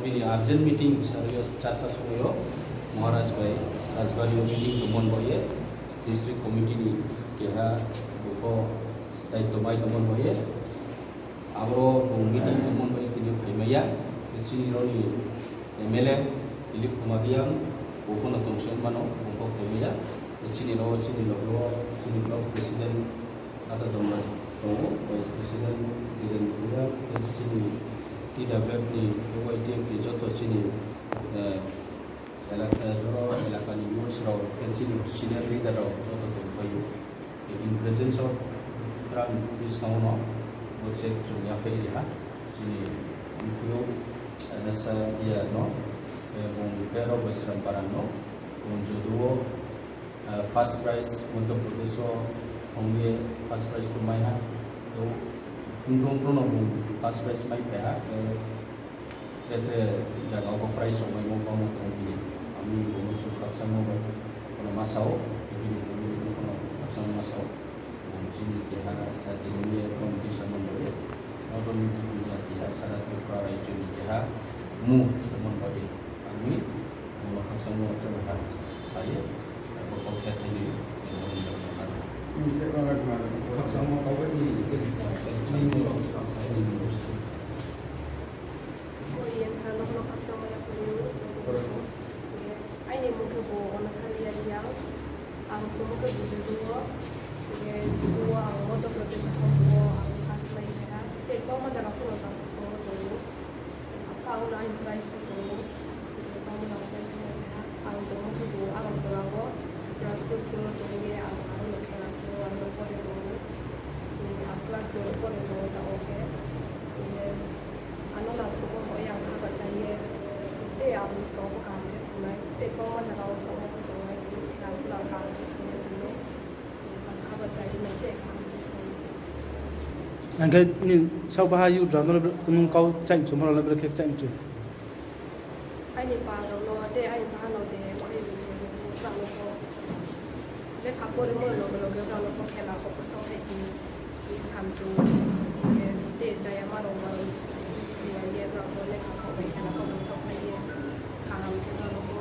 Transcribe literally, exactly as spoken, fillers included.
Chini urgent meeting sari yo charta somoi yo Maharaj bai Rajbari yo meeting tongmon baoh ye district committee ni keha bupho daityo mai tongmon baoh ye abo bung meeting tongmon baoh ye tini phaimai ya. Chini rao ni M L A Dilip Kumar Reang, bung pho no tongsi mano, bung pho phaimai ya. Chini rao chini loge wo chini block president Ata Jamra tong ou, vice president Biren Bhuya, chini T W F ni, Y T F ni joto chini elaka, joro elaka ni youths rao, chini senior leader rao joto tongpai ou. In presence of Pran buskang wo no bo check chung yaphai ri ha. Chini bkhu yo Nasa Dia no, bung Bero Bosram Para no, bung judu wo first prize Madhya Pradesh wo thang ye first prize pho mai ha. To bung bung no bung first prize mai phai ha. Tre tre zaga wo prize rao maimo bangmo tong bini. Ami bung no chu khakchangmo bai kono ma sa ou, bini bung no kono khakchangmo ma sa ou. Bung chini keha jati ni ye competition no baoh ye, not only chini jati ha, sara Tripura raijo ni keha mu samon baoh ye. Ami bung no khakchangmo tre ha sa ye, abo kau khe thai ni, khakchangmo kau bai ni, Aini mung khe bo Onasaria Reang, ang tongmo khe bo judu wo, judu wo ang Madhya Pradesh wo ang first mai khe ha, tei bangma zaga pho no tang tongmo tong ou, ang no aini prize pho tong ou, bangma zaga prize pho no khe ha, ang tongmo khe bo Agartala wo Tripura School School wo tong ye ang aro no khela khe o, ang no pore tong ou, ang class two wo pore tong ou, ta o khe, ano na thumo hoi ang haba chai ye, tei ang buskang wo kaham khe thanngnai, tei bangma zaga wo thangmo khe tongnai, ang kula kaham khe thanngnai, ang haba chai ye no tei kaham khe thanngnai. Ang khe ni sao baha youth rao no nung kau chaih mchu, ma rao le bre khe chaih mchu. Aini pa rao no tei aini baha no de, aini rao no pho lekha porimo loge loge brao no pho khela kho pho saophai di, samchu, tei chaya ma rao ma rao ni sing ye brao no lekha pho bai khela kho pho saophai ye, kaham khe brao no pho